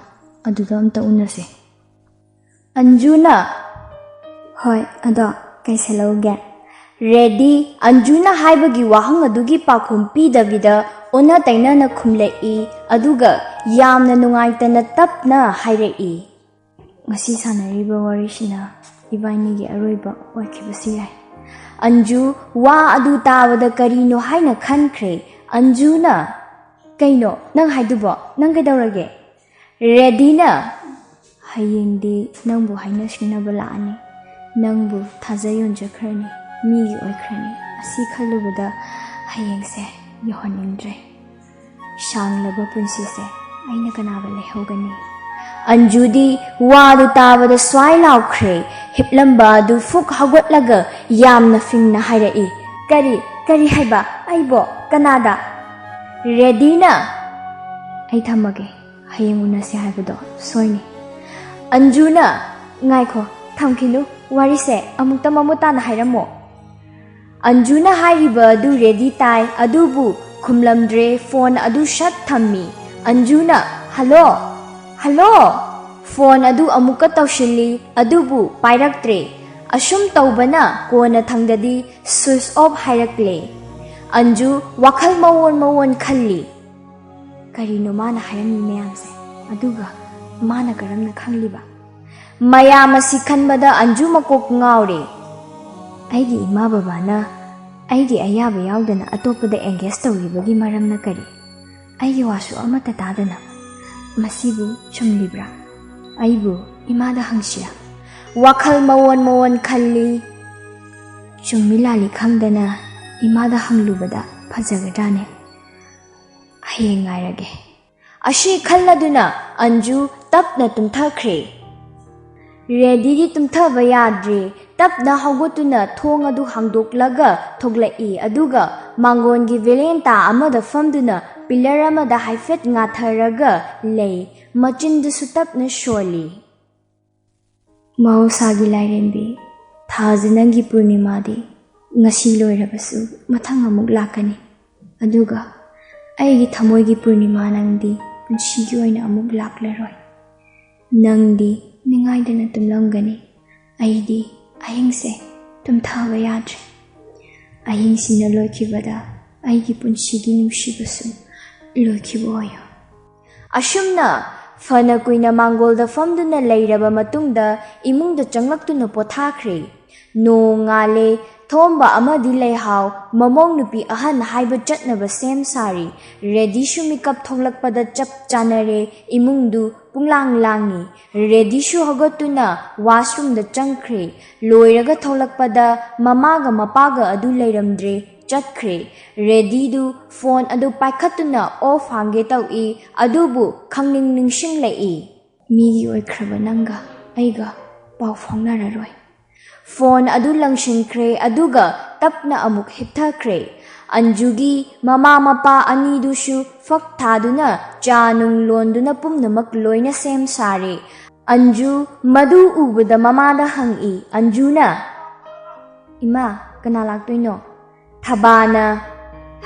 ꯑꯗꯨꯗ ꯑꯝꯇ ꯎꯅꯁꯦ"꯫ ꯑꯟꯖꯨꯅ, "ꯍꯣꯏ, ꯑꯗꯣ ꯀꯩ ꯁꯦꯠꯂꯛꯎꯒꯦ?" ꯔꯦꯗꯤ ꯑꯟꯖꯨꯅ ꯍꯥꯏꯕꯒꯤ ꯋꯥꯍꯪ ꯑꯗꯨꯒꯤ ꯄꯥꯎꯈꯨꯝ ꯄꯤꯗꯕꯤꯗ ꯑꯣꯟꯅ ꯇꯩꯅꯅ ꯈꯨꯝꯂꯛꯏ, ꯑꯗꯨꯒ ꯌꯥꯝꯅ ꯅꯨꯡꯉꯥꯏꯇꯅ ꯇꯞꯅ ꯍꯥꯏꯔꯛꯏ꯫ "ꯉꯁꯤ ꯁꯥꯟꯅꯔꯤꯕ ꯋꯥꯔꯤꯁꯤꯅ ꯏꯕꯥꯅꯤꯒꯤ ꯑꯔꯣꯏꯕ ꯑꯣꯏꯈꯤꯕꯁꯨ ꯌꯥꯏ"꯫ ꯑꯟꯖꯨ ꯋꯥ ꯑꯗꯨ ꯇꯥꯕꯗ ꯀꯔꯤꯅꯣ ꯍꯥꯏꯅ ꯈꯟꯈ꯭ꯔꯦ꯫ ꯑꯟꯖꯨꯅ, "ꯀꯩꯅꯣ ꯅꯪ ꯍꯥꯏꯗꯨꯕꯣ? ꯅꯪ ꯀꯩꯗꯧꯔꯒꯦ?" ꯔꯦꯗꯤꯅ, "ꯍꯌꯦꯡꯗꯤ ꯅꯪꯕꯨ ꯍꯥꯏꯅ ꯁꯤꯡꯅꯕ ꯂꯥꯛꯑꯅꯤ, ꯅꯪꯕꯨ ꯊꯥꯖ ꯌꯣꯟꯖꯈ꯭ꯔꯅꯤ, ꯃꯤꯒꯤ ꯑꯣꯏꯈ꯭ꯔꯅꯤ꯫ ꯑꯁꯤ ꯈꯜꯂꯨꯕꯗ ꯍꯌꯦꯡꯁꯦ ꯌꯧꯍꯟꯅꯤꯡꯗ꯭ꯔꯦ꯫ ꯁꯥꯡꯂꯕ ꯄꯨꯟꯁꯤꯁꯦ ꯑꯩꯅ ꯀꯅꯥꯕ ꯂꯩꯍꯧꯒꯅꯤ?" ꯑꯟꯖꯨꯗꯤ ꯋꯥꯗꯨ ꯇꯥꯕꯗ ꯁ꯭ꯋꯥꯏ ꯂꯥꯎꯈ꯭ꯔꯦ꯫ ꯍꯤꯞꯂꯝꯕ ꯑꯗꯨ ꯐꯨꯛ ꯍꯧꯒꯠꯂꯒ ꯌꯥꯝꯅ ꯐꯤꯡꯅ ꯍꯥꯏꯔꯛꯏ, "ꯀꯔꯤ, ꯀꯔꯤ ꯍꯥꯏꯕ? ꯑꯩꯕꯣ? ꯀꯅꯥꯗ?" ꯔꯦꯗꯤꯅ, "ꯑꯩ ꯊꯝꯃꯒꯦ, ꯍꯌꯦꯡ ꯎꯅꯁꯦ ꯍꯥꯏꯕꯗꯣ ꯁꯣꯏꯅꯤ"꯫ ꯑꯟꯖꯨꯅ, "ꯉꯥꯏꯈꯣ, ꯊꯝꯈꯤꯅꯨ, ꯋꯥꯔꯤꯁꯦ ꯑꯃꯨꯛꯇ ꯃꯃꯨꯠ ꯇꯥꯅ ꯍꯥꯏꯔꯝꯃꯣ"꯫ ꯑꯟꯖꯨꯅ ꯍꯥꯏꯔꯤꯕ ꯑꯗꯨ ꯔꯦꯗꯤ ꯇꯥꯏ, ꯑꯗꯨꯕꯨ ꯈꯨꯝꯂꯝꯗ꯭ꯔꯦ, ꯐꯣꯟ ꯑꯗꯨ ꯁꯠ ꯊꯝꯃꯤ꯫ ꯑꯟꯖꯨꯅ, "ꯍꯜꯂꯣ, ꯍꯜꯂꯣ"꯫ ꯐꯣꯟ ꯑꯗꯨ ꯑꯃꯨꯛꯀ ꯇꯧꯁꯤꯜꯂꯤ, ꯑꯗꯨꯕꯨ ꯄꯥꯏꯔꯛꯇ꯭ꯔꯦ꯫ ꯑꯁꯨꯝ ꯇꯧꯕꯅ ꯀꯣꯟꯅꯊꯪꯗꯗꯤ ꯁ꯭ꯋꯤꯆ ꯑꯣꯐ ꯍꯥꯏꯔꯛꯂꯦ꯫ ꯑꯟꯖꯨ ꯋꯥꯈꯜ ꯃꯑꯣꯟ ꯃꯑꯣꯟ ꯈꯜꯂꯤ꯫ ꯀꯔꯤꯅꯣ ꯃꯥꯅ ꯍꯥꯏꯔꯝꯃꯤ ꯃꯌꯥꯝꯁꯦ? ꯑꯗꯨꯒ ꯃꯥꯅ ꯀꯔꯝꯅ ꯈꯪꯂꯤꯕ? ꯃꯌꯥꯝ ꯑꯁꯤ ꯈꯟꯕꯗ ꯑꯟꯖꯨ ꯃꯀꯣꯛ ꯉꯥꯎꯔꯦ꯫ ꯑꯩꯒꯤ ꯏꯃꯥ ꯕꯕꯥꯅ ꯑꯩꯒꯤ ꯑꯌꯥꯕ ꯌꯥꯎꯗꯅ ꯑꯇꯣꯞꯄꯗ ꯑꯦꯡꯒꯦꯖ ꯇꯧꯔꯤꯕꯒꯤ ꯃꯔꯝꯅ ꯀꯔꯤ? ꯑꯩꯒꯤ ꯋꯥꯁꯨ ꯑꯃꯠꯇ ꯇꯥꯗꯅ꯫ ꯃꯁꯤꯕꯨ ꯆꯨꯝꯂꯤꯕ꯭ꯔꯥ? ꯑꯩꯕꯨ ꯏꯃꯥꯗ ꯍꯪꯁꯤꯔꯥ? ꯋꯥꯈꯜ ꯃꯑꯣꯟ ꯃꯑꯣꯟ ꯈꯜꯂꯤ꯫ ꯆꯨꯝꯃꯤ ꯂꯥꯜꯂꯤ ꯈꯪꯗꯅ ꯏꯃꯥꯗ ꯍꯪꯂꯨꯕꯗ ꯐꯖꯒꯗ꯭ꯔꯥꯅꯦ? ꯍꯌꯦꯡ ꯉꯥꯏꯔꯒꯦ꯫ ꯑꯁꯤ ꯈꯜꯂꯗꯨꯅ ꯑꯟꯖꯨ ꯇꯞꯅ ꯇꯨꯝꯊꯈ꯭ꯔꯦ꯫ ꯔꯦꯗꯤꯗꯤ ꯇꯨꯝꯊꯕ ꯌꯥꯗ꯭ꯔꯦ꯫ ꯇꯞꯅ ꯍꯧꯒꯠꯇꯨꯅ ꯊꯣꯡ ꯑꯗꯨ ꯍꯥꯡꯗꯣꯛꯂꯒ ꯊꯣꯛꯂꯛꯏ, ꯑꯗꯨꯒ ꯃꯥꯡꯒꯣꯟꯒꯤ ꯚꯦꯔꯦꯟꯇꯥ ꯑꯃꯗ ꯐꯝꯗꯨꯅ ꯄꯤꯂꯔ ꯑꯃꯗ ꯍꯥꯏꯐꯦꯠ ꯉꯥꯊꯔꯒ ꯂꯩ꯫ ꯃꯆꯤꯟꯗꯨꯁꯨ ꯇꯞꯅ ꯁꯣꯜꯂꯤ꯫ ꯃꯍꯧꯁꯥꯒꯤ ꯂꯥꯏꯔꯦꯝꯕꯤ, ꯊꯥꯖ ꯅꯪꯒꯤ ꯄꯨꯔꯅꯤꯃꯥꯗꯤ ꯉꯁꯤ ꯂꯣꯏꯔꯕꯁꯨ ꯃꯊꯪ ꯑꯃꯨꯛ ꯂꯥꯛꯀꯅꯤ꯫ ꯑꯗꯨꯒ ꯑꯩꯒꯤ ꯊꯃꯣꯏꯒꯤ ꯄꯨꯔꯅꯤꯃꯥ ꯅꯪꯗꯤ ꯄꯨꯟꯁꯤꯒꯤ ꯑꯣꯏꯅ ꯑꯃꯨꯛ ꯂꯥꯛꯂꯔꯣꯏ꯫ ꯅꯪꯗꯤ ꯅꯤꯡꯉꯥꯏꯗꯅ ꯇꯨꯝꯂꯝꯒꯅꯤ꯫ ꯑꯩꯗꯤ ꯑꯍꯤꯡꯁꯦ ꯇꯨꯝꯊꯕ ꯌꯥꯗ꯭ꯔꯦ꯫ ꯑꯍꯤꯡꯁꯤꯅ ꯂꯣꯏꯈꯤꯕꯗ ꯑꯩꯒꯤ ꯄꯨꯟꯁꯤꯒꯤ ꯅꯨꯡꯁꯤꯕꯁꯨ ꯂꯣꯏꯈꯤꯕ ꯑꯣꯏꯌꯨ꯫ ꯑꯁꯨꯝꯅ ꯐꯅ ꯀꯨꯏꯅ ꯃꯥꯡꯒꯣꯜꯗ ꯐꯝꯗꯨꯅ ꯂꯩꯔꯕ ꯃꯇꯨꯡꯗ ꯏꯃꯨꯡꯗ ꯆꯪꯂꯛꯇꯨꯅ ꯄꯣꯊꯥꯈ꯭ꯔꯦ꯫ ꯅꯣꯡ ꯉꯥꯜꯂꯦ꯫ ꯊꯣꯝꯕ ꯑꯃꯗꯤ ꯂꯩꯍꯥꯎ, ꯃꯃꯧ ꯅꯨꯄꯤ ꯑꯍꯟ ꯍꯥꯏꯕ ꯆꯠꯅꯕ ꯁꯦꯝ ꯁꯥꯔꯤ꯫ ꯔꯦꯗꯤꯁꯨ ꯃꯤꯀꯞ ꯊꯣꯛꯂꯛꯄꯗ ꯆꯞ ꯆꯥꯅꯔꯦ꯫ ꯏꯃꯨꯡꯗꯨ ꯄꯨꯡꯂꯥꯡ ꯂꯥꯡꯉꯤ꯫ ꯔꯦꯗꯤꯁꯨ ꯍꯧꯒꯠꯇꯨꯅ ꯋꯥꯁꯔꯨꯝꯗ ꯆꯪꯈ꯭ꯔꯦ꯫ ꯂꯣꯏꯔꯒ ꯊꯣꯛꯂꯛꯄꯗ ꯃꯃꯥꯒ ꯃꯄꯥꯒ ꯑꯗꯨ ꯂꯩꯔꯝꯗ꯭ꯔꯦ, ꯆꯠꯈ꯭ꯔꯦ꯫ ꯔꯦꯗꯤꯗꯨ ꯐꯣꯟ ꯑꯗꯨ ꯄꯥꯏꯈꯠꯇꯨꯅ ꯑꯣꯐ ꯍꯥꯡꯒꯦ ꯇꯧꯏ, ꯑꯗꯨꯕꯨ ꯈꯪꯅꯤꯡ ꯅꯤꯡꯁꯤꯡꯂꯛꯏ꯫ ꯃꯤꯒꯤ ꯑꯣꯏꯈ꯭ꯔꯕ ꯅꯪꯒ ꯑꯩꯒ ꯄꯥꯎ ꯐꯥꯎꯅꯔꯔꯣꯏ꯫ ꯐꯣꯟ ꯑꯗꯨ ꯂꯪꯁꯤꯟꯈ꯭ꯔꯦ, ꯑꯗꯨꯒ ꯇꯞꯅ ꯑꯃꯨꯛ ꯍꯤꯞꯊꯈ꯭ꯔꯦ꯫ ꯑꯟꯖꯨꯒꯤ ꯃꯃꯥ ꯃꯄꯥ ꯑꯅꯤꯗꯨꯁꯨ ꯐꯛ ꯊꯥꯗꯨꯅ ꯆꯥ ꯅꯨꯡ ꯂꯣꯟꯗꯨꯅ ꯄꯨꯝꯅꯃꯛ ꯂꯣꯏꯅ ꯁꯦꯝ ꯁꯥꯔꯦ꯫ ꯑꯟꯖꯨ ꯃꯗꯨ ꯎꯕꯗ ꯃꯃꯥꯗ ꯍꯪꯏ꯫ ꯑꯟꯖꯨꯅ, "ꯏꯃꯥ, ꯀꯅꯥ ꯂꯥꯛꯇꯣꯏꯅꯣ?" ꯊꯕꯥꯅ,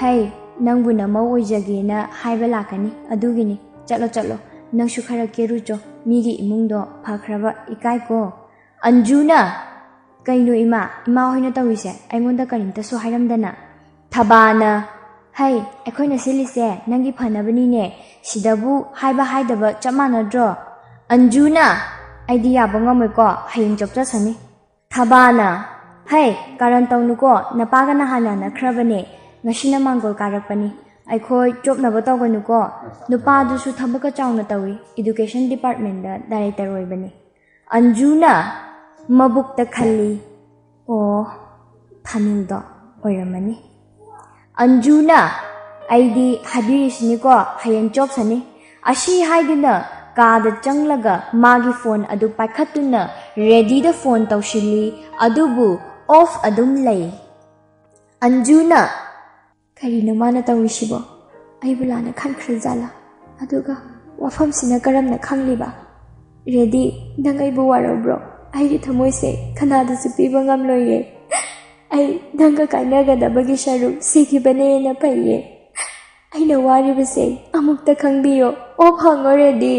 "ꯍꯩ, ꯅꯪꯕꯨ ꯅꯃꯧ ꯑꯣꯏꯖꯒꯦꯅ ꯍꯥꯏꯕ ꯂꯥꯛꯀꯅꯤ, ꯑꯗꯨꯒꯤꯅꯤ꯫ ꯆꯠꯂꯣ, ꯆꯠꯂꯣ, ꯅꯪꯁꯨ ꯈꯔ ꯀꯦꯔꯨꯆꯣ, ꯃꯤꯒꯤ ꯏꯃꯨꯡꯗꯣ ꯐꯈ꯭ꯔꯕ ꯏꯀꯥꯏꯀꯣ꯫" ꯑꯟꯖꯨꯅ, "ꯀꯩꯅꯣ ꯏꯃꯥ, ꯏꯃꯥ ꯍꯣꯏꯅ ꯇꯧꯔꯤꯁꯦ? ꯑꯩꯉꯣꯟꯗ ꯀꯔꯤꯝꯇꯁꯨ ꯍꯥꯏꯔꯝꯗꯅ?" ꯊꯕꯥꯅ, "ꯍꯩ, ꯑꯩꯈꯣꯏꯅ ꯁꯤꯜꯂꯤꯁꯦ ꯅꯪꯒꯤ ꯐꯅꯕꯅꯤꯅꯦ, ꯁꯤꯗꯕꯨ ꯍꯥꯏꯕ ꯍꯥꯏꯗꯕ ꯆꯞ ꯃꯥꯟꯅꯗ꯭ꯔꯣ?" ꯑꯟꯖꯨꯅ, "ꯑꯩꯗꯤ ꯌꯥꯕ ꯉꯝꯃꯣꯏꯀꯣ, ꯍꯌꯦꯡ ꯆꯣꯞꯆꯁꯅꯤ꯫" ꯊꯕꯥꯅ, "ꯍꯩ, ꯀꯥꯔꯟ ꯇꯧꯅꯨꯀꯣ, ꯅꯄꯥꯒ ꯅꯍꯥꯟ ꯌꯥꯅꯈ꯭ꯔꯕꯅꯦ, ꯉꯁꯤꯅ ꯃꯥꯡꯒꯣꯜ ꯀꯥꯔꯛꯄꯅꯤ, ꯑꯩꯈꯣꯏ ꯆꯣꯞꯅꯕ ꯇꯧꯒꯅꯨꯀꯣ꯫ ꯅꯨꯄꯥꯗꯨꯁꯨ ꯊꯕꯛꯀ ꯆꯥꯎꯅ ꯇꯧꯏ, education departmentꯗ director ꯑꯣꯏꯕꯅꯤ꯫ ꯑꯟꯖꯨꯅ ꯃꯕꯨꯛꯇ ꯈꯜꯂꯤ, "ꯑꯣ, ꯊꯥꯅꯤꯜꯗꯣ ꯑꯣꯏꯔꯝꯃꯅꯤ"꯫ ꯑꯟꯖꯨꯅ, "ꯑꯩꯗꯤ ꯍꯥꯏꯕꯤꯔꯤꯁꯤꯅꯤꯀꯣ, ꯍꯌꯦꯡ ꯆꯣꯞꯁꯅꯤ"꯫ ꯑꯁꯤ ꯍꯥꯏꯗꯨꯅ ꯀꯥꯗ ꯆꯪꯂꯒ ꯃꯥꯒꯤ phone ꯑꯗꯨ ꯄꯥꯏꯈꯠꯇꯨꯅ ꯔꯦꯗꯤꯗ phone ꯇꯧꯁꯤꯜꯂꯤ, ꯑꯗꯨꯕꯨ off ꯑꯗꯨꯝ ꯂꯩ꯫ ꯑꯟꯖꯨꯅ, "ꯀꯔꯤꯅꯣ ꯃꯥꯅ ꯇꯧꯔꯤꯁꯤꯕꯣ? ꯑꯩꯕꯨ ꯂꯥꯟꯅ ꯈꯟꯈ꯭ꯔꯖꯥꯠꯂꯥ? ꯑꯗꯨꯒ ꯋꯥꯐꯝꯁꯤꯅ ꯀꯔꯝꯅ ꯈꯪꯂꯤꯕ? ꯔꯦꯗꯤ, ꯅꯪ ꯑꯩꯕꯨ ꯋꯥꯔꯧꯕ꯭ꯔꯣ? ꯑꯩꯒꯤ ꯊꯃꯣꯏꯁꯦ ꯀꯅꯥꯗꯁꯨ ꯄꯤꯕ ꯉꯝꯂꯣꯏꯌꯦ꯫ ꯑꯩ ꯅꯪꯒ ꯀꯥꯏꯅꯒꯗꯕꯒꯤ ꯁꯔꯨꯛ ꯁꯤꯈꯤꯕꯅ ꯍꯦꯟꯅ ꯐꯩꯌꯦ꯫ ꯑꯩꯅ ꯋꯥꯔꯤꯕꯁꯦ ꯑꯃꯨꯛꯇ ꯈꯪꯕꯤꯌꯣ꯫ ꯑꯣ, ꯐꯪꯉꯣ ꯔꯦꯗꯤ"꯫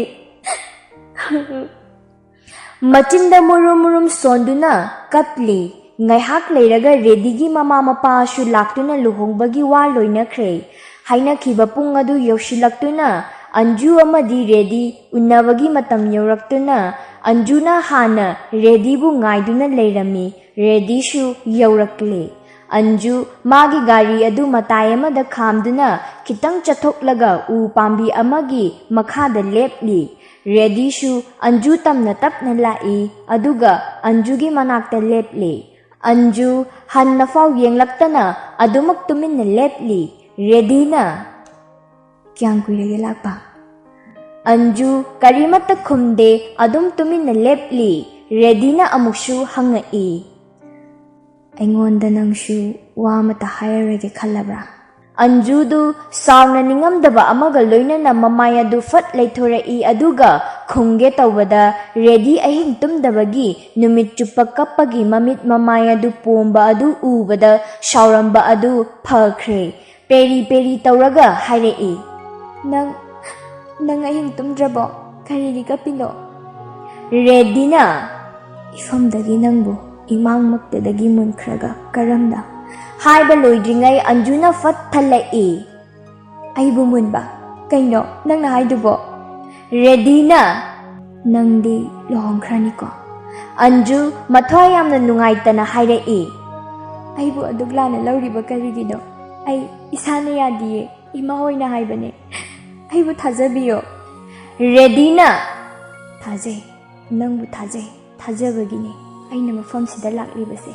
ꯃꯆꯤꯟꯗ ꯃꯨꯔꯨꯝ ꯃꯨꯔꯨꯝ ꯁꯣꯟꯗꯨꯅ ꯀꯞꯂꯤ꯫ ꯉꯥꯏꯍꯥꯛ ꯂꯩꯔꯒ ꯔꯦꯗꯤꯒꯤ ꯃꯃꯥ ꯃꯄꯥꯁꯨ ꯂꯥꯛꯇꯨꯅ ꯂꯨꯍꯣꯡꯕꯒꯤ ꯋꯥ ꯂꯣꯏꯅꯈ꯭ꯔꯦ꯫ ꯍꯥꯏꯅꯈꯤꯕ ꯄꯨꯡ ꯑꯗꯨ ꯌꯧꯁꯤꯜꯂꯛꯇꯨꯅ ꯑꯟꯖꯨ ꯑꯃꯗꯤ ꯔꯦꯗꯤ ꯎꯅꯕꯒꯤ ꯃꯇꯝ ꯌꯧꯔꯛꯇꯨꯅ ꯑꯟꯖꯨꯅ ꯍꯥꯟꯅ ꯔꯦꯗꯤꯕꯨ ꯉꯥꯏꯗꯨꯅ ꯂꯩꯔꯝꯃꯤ꯫ ꯔꯦꯗꯤꯁꯨ ꯌꯧꯔꯛꯂꯦ꯫ ꯑꯟꯖꯨ ꯃꯥꯒꯤ ꯒꯥꯔꯤ ꯑꯗꯨ ꯃꯇꯥꯏ ꯑꯃꯗ ꯈꯥꯝꯗꯨꯅ ꯈꯤꯇꯪ ꯆꯠꯊꯣꯛꯂꯒ ꯎ ꯄꯥꯝꯕꯤ ꯑꯃꯒꯤ ꯃꯈꯥꯗ ꯂꯦꯞꯂꯤ꯫ ꯔꯦꯗꯤꯁꯨ ꯑꯟꯖꯨ ꯇꯝꯅ ꯇꯞꯅ ꯂꯥꯛꯏ, ꯑꯗꯨꯒ ꯑꯟꯖꯨꯒꯤ ꯃꯅꯥꯛꯇ ꯂꯦꯞꯂꯤ꯫ ꯑꯟꯖꯨ ꯍꯟꯅꯐꯥꯎ ꯌꯦꯡꯂꯛꯇꯅ ꯑꯗꯨꯃꯛ ꯇꯨꯃꯤꯟꯅ ꯂꯦꯞꯂꯤ꯫ ꯔꯦꯗꯤꯅ, "ꯀꯌꯥꯝ ꯀꯨꯏꯔꯒꯦ ꯂꯥꯛꯄ?" ꯑꯟꯖꯨ ꯀꯔꯤꯃꯠꯇ ꯈꯨꯝꯗꯦ, ꯑꯗꯨꯝ ꯇꯨꯃꯤꯟꯅ ꯂꯦꯞꯂꯤ꯫ ꯔꯦꯗꯤꯅ ꯑꯃꯨꯛꯁꯨ ꯍꯪꯉꯛꯏ, "ꯑꯩꯉꯣꯟꯗ ꯅꯪꯁꯨ ꯋꯥ ꯑꯃꯠꯇ ꯍꯥꯏꯔꯔꯣꯏꯒꯦ ꯈꯜꯂꯕ꯭ꯔꯥ?" ꯑꯟꯖꯨꯗꯨ ꯁꯥꯎꯅ ꯅꯤꯡꯉꯝꯗꯕ ꯑꯃꯒ ꯂꯣꯏꯅꯅ ꯃꯃꯥꯏ ꯑꯗꯨ ꯐꯠ ꯂꯩꯊꯣꯔꯛꯏ, ꯑꯗꯨꯒ ꯈꯨꯝꯒꯦ ꯇꯧꯕꯗ ꯔꯦꯗꯤ ꯑꯍꯤꯡ ꯇꯨꯝꯗꯕꯒꯤ ꯅꯨꯃꯤꯠ ꯆꯨꯞꯄ ꯀꯞꯄꯒꯤ ꯃꯃꯤꯠ ꯃꯃꯥꯏ ꯑꯗꯨ ꯄꯣꯝꯕ ꯑꯗꯨ ꯎꯕꯗ ꯁꯥꯎꯔꯝꯕ ꯑꯗꯨ ꯐꯈ꯭ꯔꯦ꯫ ꯄꯦꯔꯤ ꯄꯦꯔꯤ ꯇꯧꯔꯒ ꯍꯥꯏꯔꯛꯏ, "ꯅꯪ, ꯅꯪ ꯑꯍꯤꯡ ꯇꯨꯝꯗ꯭ꯔꯕꯣ? ꯀꯔꯤꯒꯤ ꯀꯞꯄꯤꯅꯣ?" ꯔꯦꯗꯤꯅ, "ꯏꯐꯝꯗꯒꯤ ꯅꯪꯕꯨ ꯏꯃꯥꯡꯃꯛꯇꯗꯒꯤ ꯃꯨꯟꯈ꯭ꯔꯒ ꯀꯔꯝꯅ?" ꯍꯥꯏꯕ ꯂꯣꯏꯗ꯭ꯔꯤꯉꯩ ꯑꯟꯖꯨꯅ ꯐꯠ ꯊꯜꯂꯛꯏ꯫ "ꯑꯩꯕꯨ ꯃꯨꯟꯕ? ꯀꯩꯅꯣ ꯅꯪꯅ ꯍꯥꯏꯗꯨꯕꯣ?" ꯔꯦꯗꯤꯅ, "ꯅꯪꯗꯤ ꯂꯨꯍꯣꯡꯈ꯭ꯔꯅꯤꯀꯣ?" ꯑꯟꯖꯨ ꯃꯊ꯭ꯋꯥꯏ ꯌꯥꯝꯅ ꯅꯨꯡꯉꯥꯏꯇꯅ ꯍꯥꯏꯔꯛꯏ, "ꯑꯩꯕꯨ ꯑꯗꯨꯛ ꯂꯥꯟꯅ ꯂꯧꯔꯤꯕ ꯀꯔꯤꯒꯤꯅꯣ? ꯑꯩ ꯏꯁꯥꯅ ꯌꯥꯗꯤꯌꯦ꯫ ꯏꯃꯥ ꯍꯣꯏꯅ ꯍꯥꯏꯕꯅꯦ, ꯑꯩꯕꯨ ꯊꯥꯖꯕꯤꯌꯣ꯫ ꯔꯦꯗꯤꯅ, "ꯊꯥꯖꯩ, ꯅꯪꯕꯨ ꯊꯥꯖꯩ, ꯊꯥꯖꯕꯒꯤꯅꯦ ꯑꯩꯅ ꯃꯐꯝꯁꯤꯗ ꯂꯥꯛꯂꯤꯕꯁꯦ꯫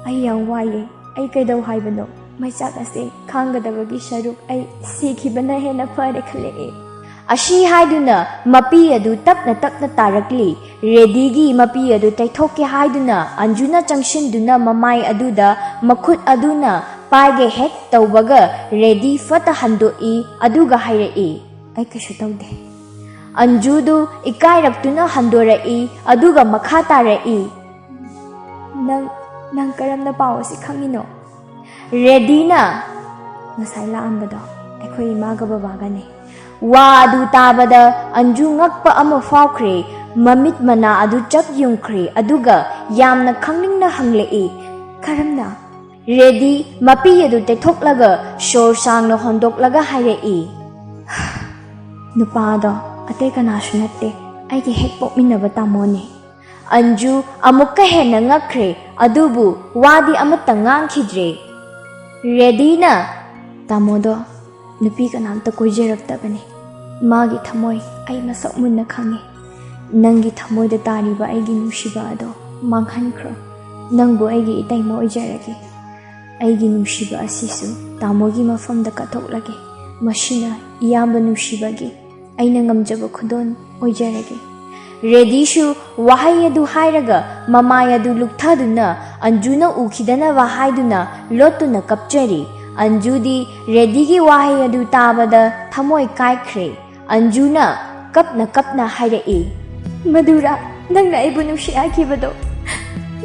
ꯑꯩ ꯌꯥꯝ ꯋꯥꯏꯌꯦ, ꯑꯩ ꯀꯩꯗꯧ ꯍꯥꯏꯕꯅꯣ? ꯃꯩꯆꯥꯛ ꯑꯁꯦ ꯈꯥꯡꯒꯗꯕꯒꯤ ꯁꯔꯨꯛ ꯑꯩ ꯁꯤꯈꯤꯕꯅ ꯍꯦꯟꯅ ꯐꯔꯦ ꯈꯜꯂꯛꯑꯦ"꯫ ꯑꯁꯤ ꯍꯥꯏꯗꯨꯅ ꯃꯄꯤ ꯑꯗꯨ ꯇꯞꯅ ꯇꯞꯅ ꯇꯥꯔꯛꯂꯤ꯫ ꯔꯦꯗꯤꯒꯤ ꯃꯄꯤ ꯑꯗꯨ ꯇꯩꯊꯣꯛꯀꯦ ꯍꯥꯏꯗꯨꯅ ꯑꯟꯖꯨꯅ ꯆꯪꯁꯤꯟꯗꯨꯅ ꯃꯃꯥꯏ ꯑꯗꯨꯗ ꯃꯈꯨꯠ ꯑꯗꯨꯅ ꯄꯥꯏꯒꯦ ꯍꯦꯛ ꯇꯧꯕꯒ ꯔꯦꯗꯤ ꯐꯠꯇ ꯍꯟꯗꯣꯛꯏ, ꯑꯗꯨꯒ ꯍꯥꯏꯔꯛꯏ, "ꯑꯩ ꯀꯩꯁꯨ ꯇꯧꯗꯦ"꯫ ꯑꯟꯖꯨꯗꯨ ꯏꯀꯥꯏꯔꯛꯇꯨꯅ ꯍꯟꯗꯣꯔꯛꯏ, ꯑꯗꯨꯒ ꯃꯈꯥ ꯇꯥꯔꯛꯏ, "ꯅꯪ, ꯅꯪ ꯀꯔꯝꯅ ꯄꯥꯎ ꯑꯁꯤ ꯈꯪꯉꯤꯅꯣ?" ꯔꯦꯗꯤꯅ, "ꯉꯁꯥꯏ ꯂꯥꯛꯑꯝꯕꯗꯣ ꯑꯩꯈꯣꯏ ꯏꯃꯥꯒ ꯕꯕꯥꯒꯅꯦ"꯫ ꯋꯥ ꯑꯗꯨ ꯇꯥꯕꯗ ꯑꯟꯖꯨ ꯉꯛꯄ ꯑꯃ ꯐꯥꯎꯈ꯭ꯔꯦ꯫ ꯃꯃꯤꯠ ꯃꯅꯥ ꯑꯗꯨ ꯆꯞ ꯌꯨꯡꯈ꯭ꯔꯦ, ꯑꯗꯨꯒ ꯌꯥꯝꯅ ꯈꯪꯅꯤꯡꯅ ꯍꯪꯂꯛꯏ, "ꯀꯔꯝꯅ?" ꯔꯦꯗꯤ ꯃꯄꯤ ꯑꯗꯨ ꯇꯩꯊꯣꯛꯂꯒ ꯁꯣꯔ ꯁꯥꯡꯅ ꯍꯣꯟꯗꯣꯛꯂꯒ ꯍꯥꯏꯔꯛꯏ, "ꯅꯨꯄꯥꯗꯣ ꯑꯇꯩ ꯀꯅꯥꯁꯨ ꯅꯠꯇꯦ, ꯑꯩꯒꯤ ꯍꯦꯛ ꯄꯣꯛꯃꯤꯟꯅꯕ ꯇꯥꯃꯣꯅꯦ"꯫ ꯑꯟꯖꯨ ꯑꯃꯨꯛꯀ ꯍꯦꯟꯅ ꯉꯛꯈ꯭ꯔꯦ, ꯑꯗꯨꯕꯨ ꯋꯥꯗꯤ ꯑꯃꯠꯇ ꯉꯥꯡꯈꯤꯗ꯭ꯔꯦ꯫ ꯔꯦꯗꯤꯅ, "ꯇꯥꯃꯣꯗꯣ ꯅꯨꯄꯤ ꯀꯅꯥꯝꯇ ꯀꯣꯏꯖꯔꯛꯇꯕꯅꯤ꯫ ꯃꯥꯒꯤ ꯊꯃꯣꯏ ꯑꯩ ꯃꯁꯛ ꯃꯨꯟꯅ ꯈꯪꯉꯤ꯫ ꯅꯪꯒꯤ ꯊꯃꯣꯏꯗ ꯇꯥꯔꯤꯕ ꯑꯩꯒꯤ ꯅꯨꯡꯁꯤꯕ ꯑꯗꯣ ꯃꯥꯡꯍꯟꯈ꯭ꯔꯣ꯫ ꯅꯪꯕꯨ ꯑꯩꯒꯤ ꯏꯇꯩꯃ ꯑꯣꯏꯖꯔꯒꯦ꯫ ꯑꯩꯒꯤ ꯅꯨꯡꯁꯤꯕ ꯑꯁꯤꯁꯨ ꯇꯥꯃꯣꯒꯤ ꯃꯐꯝꯗ ꯀꯠꯊꯣꯛꯂꯒꯦ꯫ ꯃꯁꯤꯅ ꯏꯌꯥꯝꯕ ꯅꯨꯡꯁꯤꯕꯒꯤ ꯑꯩꯅ ꯉꯝꯖꯕ ꯈꯨꯗꯣꯜ ꯑꯣꯏꯖꯔꯒꯦ"꯫ ꯔꯦꯗꯤꯁꯨ ꯋꯥꯍꯩ ꯑꯗꯨ ꯍꯥꯏꯔꯒ ꯃꯃꯥꯏ ꯑꯗꯨ ꯂꯨꯛꯊꯗꯨꯅ ꯑꯟꯖꯨꯅ ꯎꯈꯤꯗꯅꯕ ꯍꯥꯏꯗꯨꯅ ꯂꯣꯠꯇꯨꯅ ꯀꯞꯆꯔꯤ꯫ ꯑꯟꯖꯨꯗꯤ ꯔꯦꯗꯤꯒꯤ ꯋꯥꯍꯩ ꯑꯗꯨ ꯇꯥꯕꯗ ꯊꯃꯣꯏ ꯀꯥꯏꯈ꯭ꯔꯦ꯫ ꯑꯟꯖꯨꯅ ꯀꯞꯅ ꯀꯞꯅ ꯍꯥꯏꯔꯛꯏ, "ꯃꯗꯨꯔꯥ ꯅꯪꯅ ꯑꯩꯕꯨ ꯅꯨꯡꯁꯤ ꯍꯥꯏꯈꯤꯕꯗꯣ?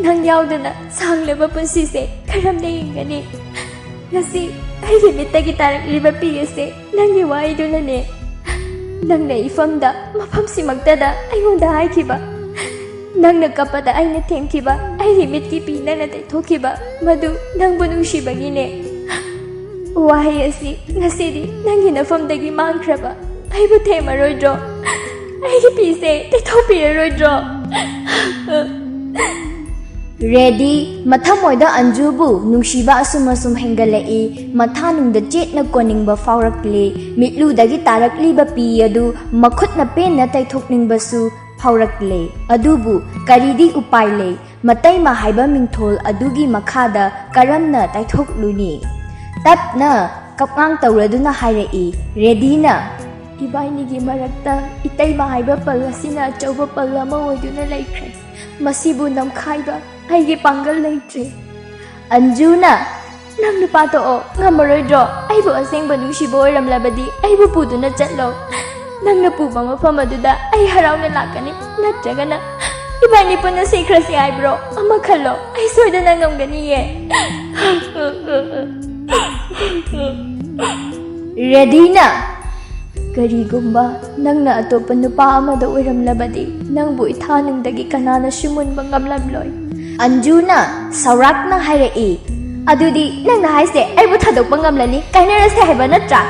ꯅꯪ ꯌꯥꯎꯗꯅ ꯁꯥꯡꯂꯕ ꯄꯨꯟꯁꯤꯁꯦ ꯀꯔꯝꯅ ꯍꯤꯡꯒꯅꯤ? ꯉꯁꯤ ꯑꯩꯒꯤ ꯃꯤꯠꯇꯒꯤ ꯇꯥꯔꯛꯂꯤꯕ ꯄꯤ ꯑꯁꯦ ꯅꯪꯒꯤ ꯋꯥꯍꯩꯗꯨꯅꯅꯦ꯫ ꯅꯪꯅ ꯏꯐꯝꯗ ꯃꯐꯝꯁꯤꯃꯛꯇꯗ ꯑꯩꯉꯣꯟꯗ ꯍꯥꯏꯈꯤꯕ, ꯅꯪꯅ ꯀꯞꯄꯗ ꯑꯩꯅ ꯊꯦꯝꯈꯤꯕ ꯑꯩꯒꯤ ꯃꯤꯠꯀꯤ ꯄꯤ ꯅꯪꯅ ꯇꯩꯊꯣꯛꯈꯤꯕ, ꯃꯗꯨ ꯅꯪꯕꯨ ꯅꯨꯡꯁꯤꯕꯒꯤꯅꯦ꯫ ꯋꯥꯍꯩ ꯑꯁꯤ ꯉꯁꯤꯗꯤ ꯅꯪꯒꯤ ꯅꯐꯝꯗꯒꯤ ꯃꯥꯡꯈ꯭ꯔꯕ ꯑꯩꯕꯨ ꯊꯦꯝꯃꯔꯣꯏꯗ꯭ꯔꯣ? ꯑꯩꯒꯤ ꯄꯤꯁꯦ ꯇꯩꯊꯣꯛꯄꯤꯔꯔꯣꯏꯗ꯭ꯔꯣ?" ꯔꯦꯗꯤ, ꯃꯊꯃꯣꯏꯗ ꯑꯟꯖꯨꯕꯨ ꯅꯨꯡꯁꯤꯕ ꯑꯁꯨꯝ ꯑꯁꯨꯝ ꯍꯦꯟꯒꯠꯂꯛꯏ꯫ ꯃꯊꯥꯅꯨꯡꯗ ꯆꯦꯠꯅ ꯀꯣꯟꯅꯤꯡꯕ ꯐꯥꯎꯔꯛꯂꯤ꯫ ꯃꯤꯠꯂꯨꯗꯒꯤ ꯇꯥꯔꯛꯂꯤꯕ ꯄꯤ ꯑꯗꯨ ꯃꯈꯨꯠꯅ ꯄꯦꯟꯅ ꯇꯩꯊꯣꯛꯅꯤꯡꯕꯁꯨ ꯐꯥꯎꯔꯛꯂꯦ꯫ ꯑꯗꯨꯕꯨ ꯀꯔꯤꯗꯤ ꯎꯄꯥꯏ ꯂꯩ? ꯃꯇꯩꯃ ꯍꯥꯏꯕ ꯃꯤꯡꯊꯣꯜ ꯑꯗꯨꯒꯤ ꯃꯈꯥꯗ ꯀꯔꯝꯅ ꯇꯩꯊꯣꯛꯂꯨꯅꯤ? ꯇꯞꯅ ꯀꯞꯉꯥꯡ ꯇꯧꯔꯗꯨꯅ ꯍꯥꯏꯔꯛꯏ ꯔꯦꯗꯤꯅ, "ꯏꯕꯥꯏꯅꯤꯒꯤ ꯃꯔꯛꯇ ꯏꯇꯩꯃ ꯍꯥꯏꯕ ꯄꯜ ꯑꯁꯤꯅ ꯑꯆꯧꯕ ꯄꯜ ꯑꯃ ꯑꯣꯏꯗꯨꯅ ꯂꯩꯈ꯭ꯔꯦ꯫ ꯃꯁꯤꯕꯨ ꯅꯝꯈꯥꯏꯕ ꯑꯩꯒꯤ ꯄꯥꯡꯒꯜ ꯂꯩꯇ꯭ꯔꯦ꯫" ꯑꯟꯖꯨꯅ, "ꯅꯪ ꯅꯨꯄꯥ ꯇꯣꯛꯑꯣ, ꯉꯝꯃꯔꯣꯏꯗ꯭ꯔꯣ? ꯑꯩꯕꯨ ꯑꯁꯦꯡꯕ ꯅꯨꯡꯁꯤꯕ ꯑꯣꯏꯔꯝꯂꯕꯗꯤ ꯑꯩꯕꯨ ꯄꯨꯗꯨꯅ ꯆꯠꯂꯣ꯫ ꯅꯪꯅ ꯄꯨꯕ ꯃꯐꯝ ꯑꯗꯨꯗ ꯑꯩ ꯍꯔꯥꯎꯅ ꯂꯥꯛꯀꯅꯤ꯫ ꯅꯠꯇ꯭ꯔꯒꯅ ꯏꯕꯥꯅꯤ ꯄꯨꯟꯅ ꯁꯤꯈ꯭ꯔꯁꯤ ꯍꯥꯏꯕ꯭ꯔꯣ? ꯑꯃ ꯈꯜꯂꯣ, ꯑꯩ ꯁꯣꯏꯗꯅ ꯉꯝꯒꯅꯤꯌꯦ꯫" ꯔꯦꯗꯤꯅ, "ꯀꯔꯤꯒꯨꯝꯕ ꯅꯪꯅ ꯑꯇꯣꯞꯄ ꯅꯨꯄꯥ ꯑꯃꯗ ꯑꯣꯏꯔꯝꯂꯕꯗꯤ ꯅꯪꯕꯨ ꯏꯊꯥꯅꯨꯡꯗꯒꯤ ꯀꯅꯥꯅꯁꯨ ꯃꯨꯟꯕ ꯉꯝꯂꯝꯂꯣꯏ꯫" ꯑꯟꯖꯨꯅ ꯁꯧꯔꯥꯛꯅ ꯍꯥꯏꯔꯛꯏ, "ꯑꯗꯨꯗꯤ ꯅꯪꯅ ꯍꯥꯏꯁꯦ ꯑꯩꯕꯨ ꯊꯥꯗꯣꯛꯄ ꯉꯝꯂꯅꯤ, ꯀꯥꯏꯅꯔꯁꯦ ꯍꯥꯏꯕ ꯅꯠꯇ꯭ꯔꯥ?"